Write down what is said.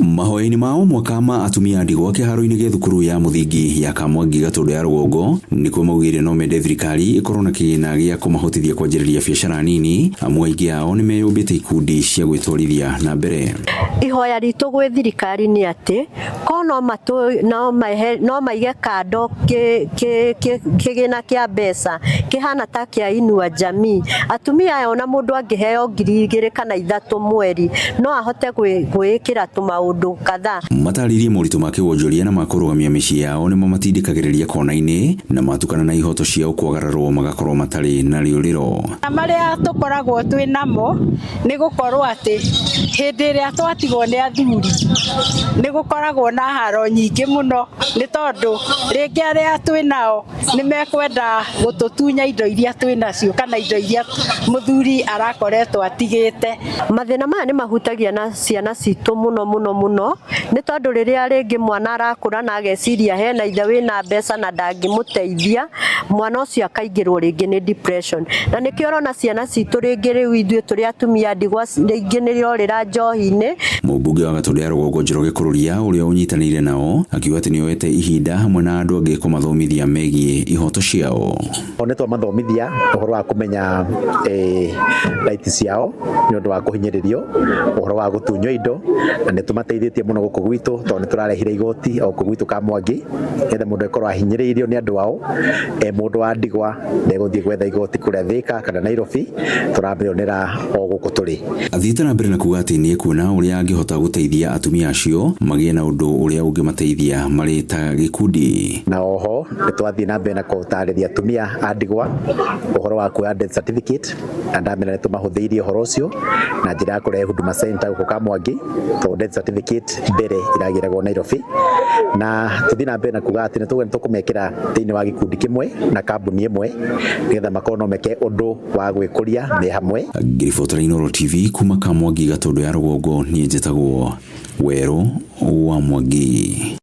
Mahoya-inĩ ma o mwaka ma atumia a ndigwa kĩharo-inĩ gĩa thukuru ya mũthingi ya Kamwangi Gatũndũ ya rũgongo nĩkuo maugire no mende thirikari ĩkorwo na kĩgĩna gĩa kũmahotithia kwanjĩrĩria biacara nini, amu aingĩ ao nĩ meyũmbĩte ikundi cia gwĩtwarithia na mbere. Ihoya ritũ gwĩ thirikari nĩ atĩ ko no matũ no mahe no maige kando kĩgĩna kĩa mbeca kĩhana ta kĩa Inua Jamii. Atumia aya ona mũndũ angĩheo 2,000 kana 3,000 mweri no ahote gwĩĩkĩra tũmaũndũ kadhaa. Matarĩirie moritũ ma kĩwonjoria na ma kũrũgamia mĩciĩ yao nĩmo matindĩkagĩrĩria kona-inĩ na matukana na ihoto ciao kwagararwo magakorwo matarĩ na rĩũrĩro. Marĩa tũkoragwo twĩ namo nĩ gũkorwo atĩ hĩndĩ ĩrĩa twatigwo nĩ athuri nĩ gũkoragwo na haro nyingĩ mũno, nĩ tondũ rĩngĩ arĩa twĩ nao nĩ mekwenda gũtũtunya indo iria twĩ nacio kana indo iria mũthuri arakoretwo atigĩte. Mathĩna maya nĩ mahutagia na ciana citũ mũno mũno mũno, nĩ tondũ rĩrĩa rĩngĩ mwana arakũra na ageciria hena ithe wĩna mbeca na ndangĩmũteithia, mwana ũcio akaingĩrwo rĩngĩ nĩ depression. Na nĩkĩo ũrona ciana citũ rĩngĩ rĩu ithuĩ tũrĩ atumia ndigwa rĩngĩ nĩ irorĩra njohi-inĩ. Mũmbunge wa Gatũndũ ya rũgongo Njoroge Kururia ũrĩa ũnyitanĩire nao akiuga atĩ nĩoete ihinda hamwe na andũ angĩ kũmathomithia megiĩ ihoto ciao. O nĩ twamathomithia ũhoro wa kũmenya right ciao nĩ ũndũ wa kũhinyĩrĩrio, ũhoro wa gũtunywo indo, na nĩ tũmateithĩtie mũno gũkũ gwitũ tondũ nĩ tũrarehire igoti o kũ gwitũ Kamwangi nĩgetha mũndũ akorwo ahinyĩrĩirio nĩ andũ ao, mũndũ wa ndigwa ndegũthiĩ gwetha igoti kũrĩa Thika kana Nairobi, tũramĩonera o gũkũ tũrĩ. Athiĩte na mbere na kuga atĩ nĩ ekuona ũrĩa angĩhota gũteithia atumia acio magĩe na ũndũ ũrĩa ũngĩmateithia marĩ ta gĩkundi. Na oho nĩ twathiĩ na mbere na gũtarĩria atumia a ndigwa ũhoro wa kuoya death certificate, na ndamera nĩ tũmahũthĩirie ũhoro ũcio na njĩra ya kũrehe Huduma Center gũkũ Kamwangi, tondũ death certificate mbere iragĩragwo Nairobi, na tũthiĩ na mbere na kuga atĩ nĩ tũkũmekĩra thĩinĩ wa gĩkundi kĩmwe na kambuni ĩmwe nĩgetha makorwo no meke ũndũ wa gwĩkũria me hamwe. Ngĩribotera Inooro TV kuma Kamwangi Gatũndũ ya rũgongo, niĩ njĩtagwo Werũ wa Mwangi.